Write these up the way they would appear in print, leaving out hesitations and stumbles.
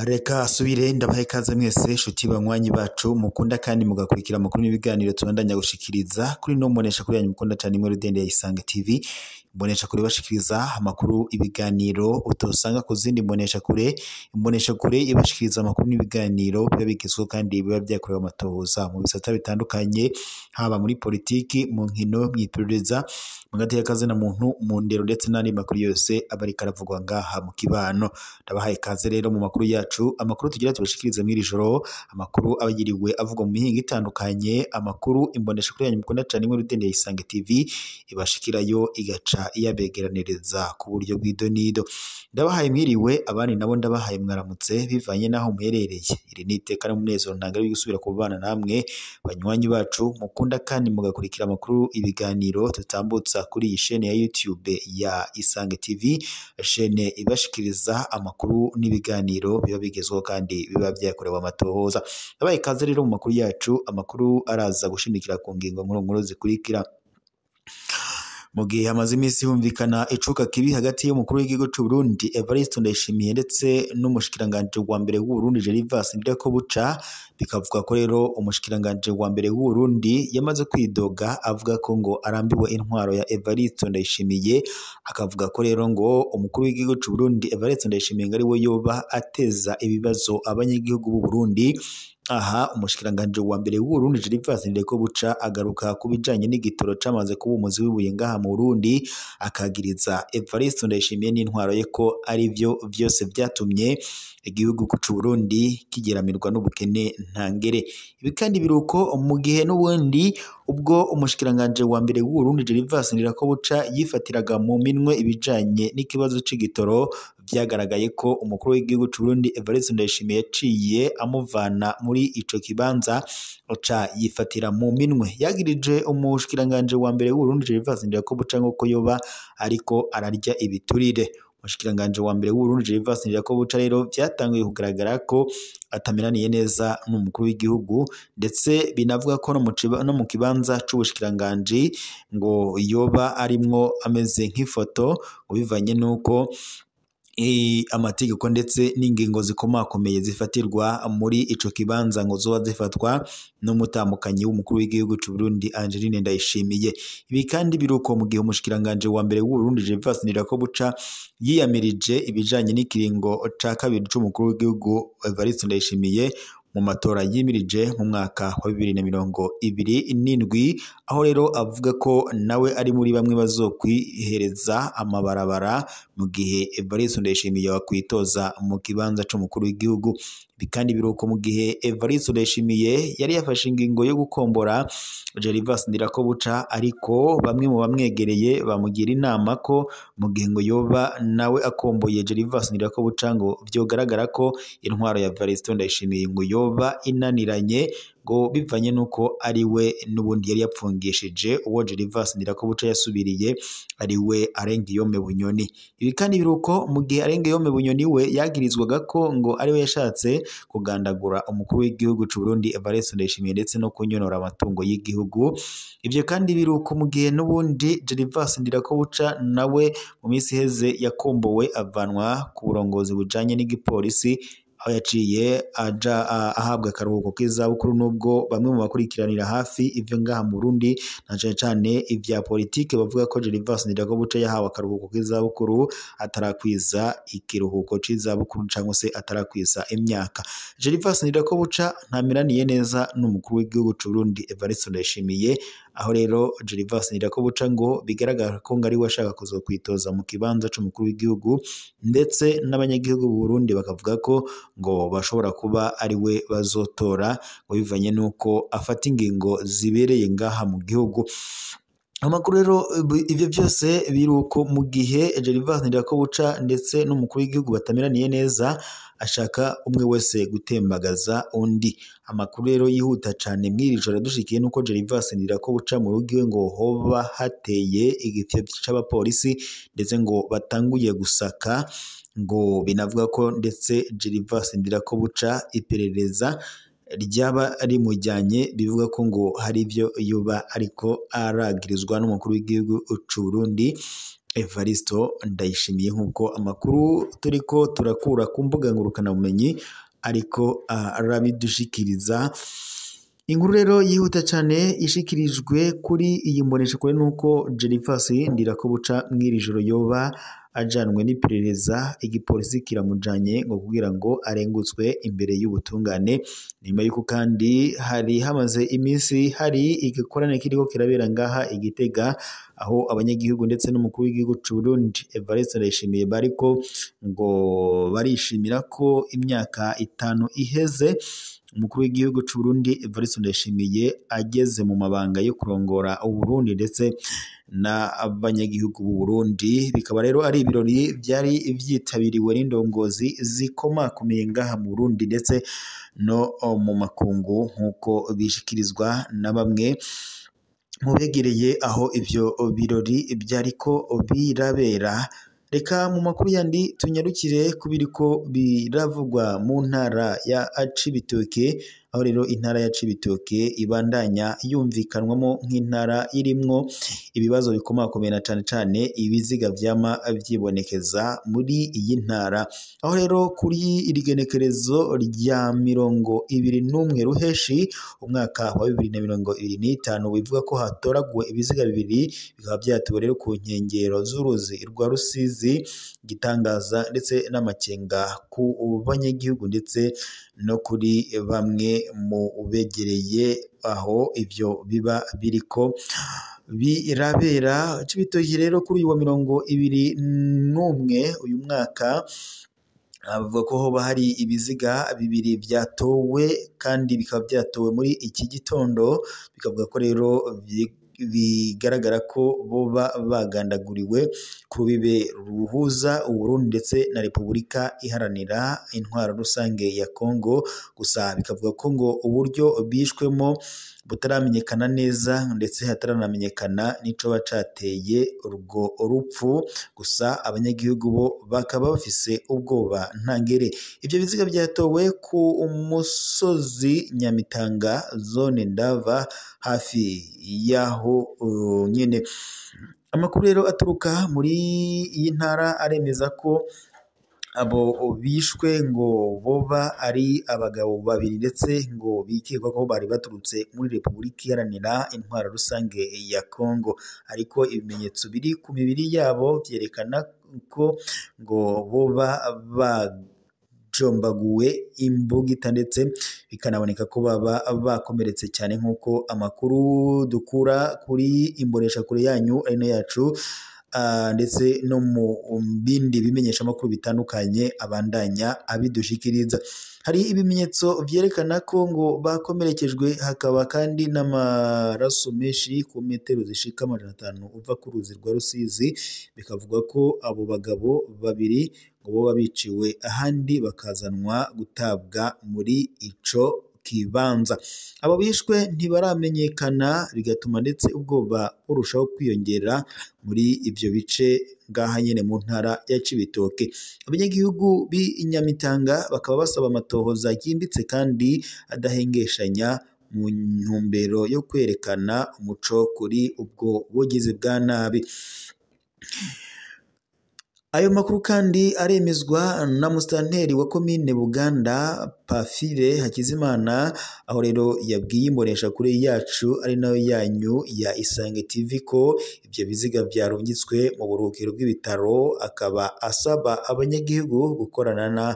Reka asubire ndabahe ikaze mwese shuti banywanyi bacu mukunda kandi mugakurikira amakuru n'ibiganiro tubandanya gushikiriza kuri no mbonesha kuri yanyu mukunda cyane imwe rudende ya Isange TV. Imbonesha kure bashikiriza amakuru ibiganiro utosanga ku zindi mbonesha kure. Imbonesha kure ibashikiriza amakuru n'ibiganiro biba bigezweho kandi biba byakorewe amatohoza mu bisata bitandukanye, haba muri politiki, mu nkino, mw'iperereza, mu gateka na muntu, mu ndero ndetse n'andi makuru yose aba ariko aravugwa ngaha mu kibano. Ndabahaye ikaze rero mu makuru yacu, amakuru tugira tubashikirize mw'iri joro, amakuru abagiriwe avugwa mu mihingo itandukanye, amakuru imbonesha kure yanyu mukunda cyane imwe rudende ya Isange TV ibashikirayo igaca iyabegeraniriza ku buryo bw'idonido. Ndabahaye mwiriwe, abandi nabo ndabahaye mwaramutse bivanye naho muherereye. Iri ni iteka n'umunezero ntangere gusubira kubana namwe banywanyi bacu mukunda kandi mugakurikira amakuru ibiganiro tutambutsa kuri iyi shene ya YouTube ya Isange TV, shene ibashikiriza amakuru n'ibiganiro biba bigezweho kandi biba byakorewe amatohoza. Ndabahaye ikaze rero mu makuru yacu, amakuru araza gushimikira ku ngingo nkuru nkuru zikurikira. Mu gihe hamaze iminsi humvikana icuka kibi hagati y'umukuru w'igihugu c'u Burundi Evariste Ndayishimiye ndetse n'umushikiranganje wa mbere w'u Burundi Gervais Ndirakobuca, bikavuga ko rero umushikiranganje wa mbere w'u Burundi yamaze kwidoga avuga ko ngo arambiwe intwaro ya Evariste Ndayishimiye, akavuga ko rero ngo umukuru w'igihugu c'u Burundi Evariste Ndayishimiye ngo ari we yoba ateza ibibazo abanyagihugu b'u Burundi. Aha umushikiranganje wa mbere w'u Burundi Gervais Ndirakobuca agaruka ku bijanye n'igitoro camaze kuba umuzi w'ibuye ngaha mu Burundi, akagiriza Evariste Ndayishimiye n'intwaro ye ko ari vyo vyose vyatumye igihugu c'u Burundi kigeramirwa n'ubukene ntangere. Ibi kandi biruko mu gihe n'ubundi ubwo umushikiranganje wa mbere w'u Burundi Gervais Ndirakobuca yifatiraga mu minwe ibijanye n'ikibazo c'igitoro, vyagaragaye ko umukuru w'igihugu c'u Burundi Evariste Ndayishimiye yaciye amuvana muri ico kibanza aca yifatira mu minwe. Yagirije umushikiranganje wa mbere w'u Burundi Gervais Ndirakobuca ngo yoba ariko ararya ibiturire. Umushikiranganje wa mbere w'u Burundi Gervais Ndirakobuca rero vyatanguye kugaragara ko atameraniye neza n'umukuru w'igihugu, ndetse binavuga ko no mu kibanza c'ubushikiranganje ngo yoba arimwo ameze nk'ifoto, bivanye nuko amategeko ndetse n'ingingo zikomakomeye zifatirwa muri ico kibanza ngo zoba zifatwa n'umutambukanyi w'umukuru w'igihugu c'u Burundi Angeline Ndayishimiye. Ibi kandi biruko mu gihe umushikiranganje wa mbere w'u Burundi Gervais Ndirakobuca yiyamirije ibijanye n'ikiringo ca kabiri c'umukuru w'igihugu Evariste Ndayishimiye mu matora yimirije mu mwaka wa 2027, aho rero avuga ko nawe ari muri bamwe bazokwihereza amabarabara mu gihe Evariste Ndayishimiye wakwitoza mu kibanza c'umukuru w'igihugu. Ibi kandi biruko mu gihe Evariste Ndayishimiye yari yafashe ingingo yo gukombora Gervais Ndirakobuca, ariko bamwe mu bamwegereye bamugira inama ko mu gihe ngo yoba nawe akomboye Gervais Ndirakobuca ngo vyogaragara ko intwaro ya Evariste Ndayishimiye ngo yoba inaniranye, ngo bivanye nuko ari we n'ubundi yari yapfungishije uwo Gervais Ndirakobuca yasubiriye ari we Arengiyome Bunyoni. Ibi kandi biruko mu gihe Arengiyome Bunyoni we yagirizwaga ko ngo ari we yashatse kugandagura umukuru w'igihugu c'u Burundi Evariste Ndayishimiye ndetse no kunyonora amatungo y'igihugu. Ivyo kandi biruko mu gihe n'ubundi Gervais Ndirakobuca nawe mu minsi iheze yakombowe avanwa ku burongozi bujanye n'igipolisi, aho yaciye aja ahabwa akaruhuko k'izabukuru, nubwo bamwe mu bakurikiranira hafi ivyo ngaha mu Burundi na cane cane ivya politike bavuga ko Gervais Ndirakobuca yahawe akaruhuko k'izabukuru atarakwiza ikiruhuko c'izabukuru canke se atarakwiza imyaka. Gervais Ndirakobuca ntameraniye neza n'umukuru w'igihugu c'u Burundi Evariste Ndayishimiye, aho rero Gervais Ndirakobuca ngo bigaragara ko ngo ari we ashaka kuzokwitoza mu kibanza c'umukuru w'igihugu, ndetse n'abanyagihugu b'u Burundi bakavuga ko ngo bashobora kuba ari we bazotora, ngo bivanye nuko afata ingingo zibereye ngaha mu gihugu. Amakuru rero ivyo byose biruko mu gihe Gervais Ndirakobuca ndetse n'umukuru w'igihugu batameraniye neza, ashaka umwe wese gutembagaza undi. Amakuru rero yihuta cane mw'iri joro dushikiye nuko Gervais Ndirakobuca mu rugo iwe ngo hoba hateye igitero c'abapolisi, ndetse ngo batanguye gusaka, ngo binavuga ko ndetse Gervais Ndirakobuca iperereza ryaba rimujyanye, bivuga ko ngo hari ibyo yoba ariko aragirizwa n'umukuru w'igihugu c'u Burundi Evaristo Ndayishimiye, nk'uko amakuru turiko turakura ku mbuga ngurukanabumenyi ariko arabidushikiriza. Inkuru rero yihuta cyane ishikirijwe kuri iyi mboneshakure nuko Gervas Ndirakobuca mw'iri joro yoba ajanwe n'iperereza, igipolisi kiramujanye ngo kugira ngo arengutswe imbere y'ubutungane. Nyuma yuko kandi hari hamaze iminsi hari igikorane kiriko kirabera ngaha i Gitega, aho abanyagihugu ndetse n'umukuru w'igihugu c'u Burundi Evariste Ndayishimiye bariko ngo barishimira ko imyaka 5 iheze umukuru w'igihugu c'u Burundi Evariste Ndayishimiye ageze mu mabanga yo kurongora Uburundi ndetse n'abanyagihugu b'u Burundi. Bikaba rero ari ibirori byari vyitabiriwe n'indongozi zikomakomeye ngaha mu Burundi ndetse no mu makungu, nk'uko bishikirizwa na bamwe mu begereye aho ivyo birori byariko birabera. Reka mu makuru yandi tunyarukire kubiriko biravugwa mu ntara ya Cibitoke, aho rero intara ya Cibitoke ibandanya yumvikanwamo nk'intara irimwo ibibazo bikomakomeye na cane cane ibiziga vyama vyibonekeza muri iyi ntara. Aho rero kuri iri genekerezo rya 21 Ruheshi umwaka wa 2025 bivuga ko hatoraguwe ibiziga bibiri, bikaba vyatowe rero ku nkengero z'uruzi rwa Rusizi, gitangaza ndetse n'amakenga ku banyagihugu ndetse no kuri bamwe mu begereye aho ivyo biba biriko birabera. Cibitoke rero kuri uyu wa 21 uyu mwaka avuga ko hoba hari ibiziga bibiri vyatowe kandi bikaba vyatowe muri iki gitondo, bikavuga ko rero bigaragara ko boba bagandaguriwe ku rubibe ruhuza Uburundi ndetse na Repubulika Iharanira Intwaro Rusange ya Kongo. Gusa bikavuga ko ngo uburyo bishwemo butaramenyekana neza ndetse hataranamenyekana n'ico bacateye urwo rupfu. Gusa abanyagihugu bo bakaba bafise ubwoba ntangere. Ivyo biziga byatowe ku musozi Nyamitanga zone Ndava hafi yaho nyene. Amakuru rero aturuka muri iyi ntara aremeza ko abo bishwe ngo boba ari abagabo babiri ndetse ngo bikekwa ko bari baturutse muri Repubulika Iharanira Intwaro Rusange ya Kongo, ariko ibimenyetso biri ku mibiri yabo vyerekana ko ngo boba bajombaguwe imbugita ndetse bikanaboneka ko baba bakomeretse cyane, nk'uko amakuru dukura kuri imboneshakure yanyu ari nayo yacu ndetse no mu bindi bimenyeshamakuru bitandukanye abandanya abidushikiriza. Hari ibimenyetso vyerekana ko ngo bakomerekejwe, hakaba kandi n'amaraso menshi ku metero zishika 500 uva ku ruzi rwa Rusizi. Bikavuga ko abo bagabo babiri ngo boba biciwe ahandi bakazanwa gutabwa muri ico kibanza. Abo bishwe ntibaramenyekana, bigatuma ndetse ubwoba burushaho kwiyongera muri ivyo bice ngaha nyene mu ntara ya Cibitoke. Abanyagihugu b'i Nyamitanga bakaba basaba amatohoza yimbitse kandi adahengeshanya mu ntumbero yo kwerekana umuco kuri ubwo bugizi bwa nabi. Ayo makuru kandi aremezwa na musitanteri wa komine Buganda Pafire Hakizimana, aho rero yabwiye imboneshakure yacu ari nayo yanyu ya Isange TV ko ivyo biziga vyarungitswe mu buruhukiro bw'ibitaro, akaba asaba abanyagihugu gukorana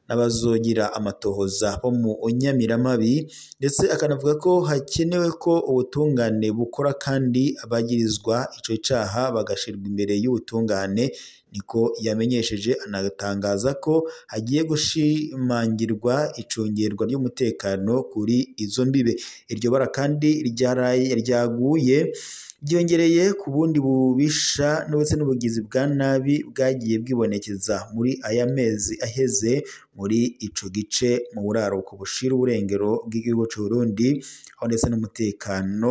n'abazogira amatohoza bo mu Nyamiramabi, ndetse akanavuga ko hakenewe ko ubutungane bukora kandi abagirizwa ico caha bagashirwa imbere y'ubutungane. Niko yamenyesheje, anatangaza ko hagiye gushimangirwa icungerwa ry'umutekano kuri izo mbibe. Iryo bara kandi ryaguye ryiyongereye ku bundi bubisha ndetse n'ubugizi bwa nabi bwagiye bwibonekeza muri aya mezi aheze muri ico gice mu buraruko bushira uburengero bw'igihugu c'u Burundi, aho ndetse n'umutekano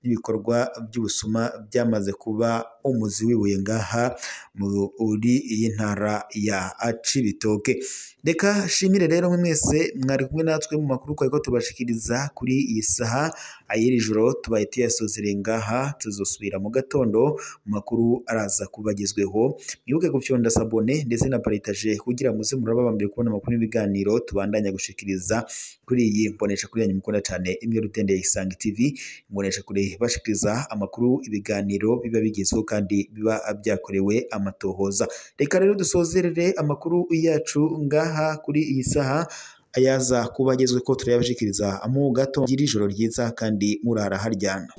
n'ibikorwa by'ubusuma byamaze kuba umuzi w'ibuye ngaha muri iyi ntara ya Cibitoke. Reka shimire rero mwese mwari kumwe natwe mu makuru twariko tubashikiriza kuri iyi saha ay'iri joro, tubaye tuyasozereye ngaha, tuzosubira mu gatondo mu makuru araza kubagezweho. Mwibuke gufyonda sabone ndetse na paritaje kugira muze muraba bambere kubona amakuru n'ibiganiro tubandanya gushikiriza kuri iyi mbonesha kuri yanyu mukunda cyane imwe rutende ya Isange TV, imbonesha kure bashikiriza amakuru, ibiganiro biba bigezweho kandi biba byakorewe amatohoza. Reka rero dusozerere amakuru yacu ngaha kuri iyi saha, ayaza kuba agezwe ko turayabashikiriza mu gato. Gira ijoro ryiza kandi murara haryana.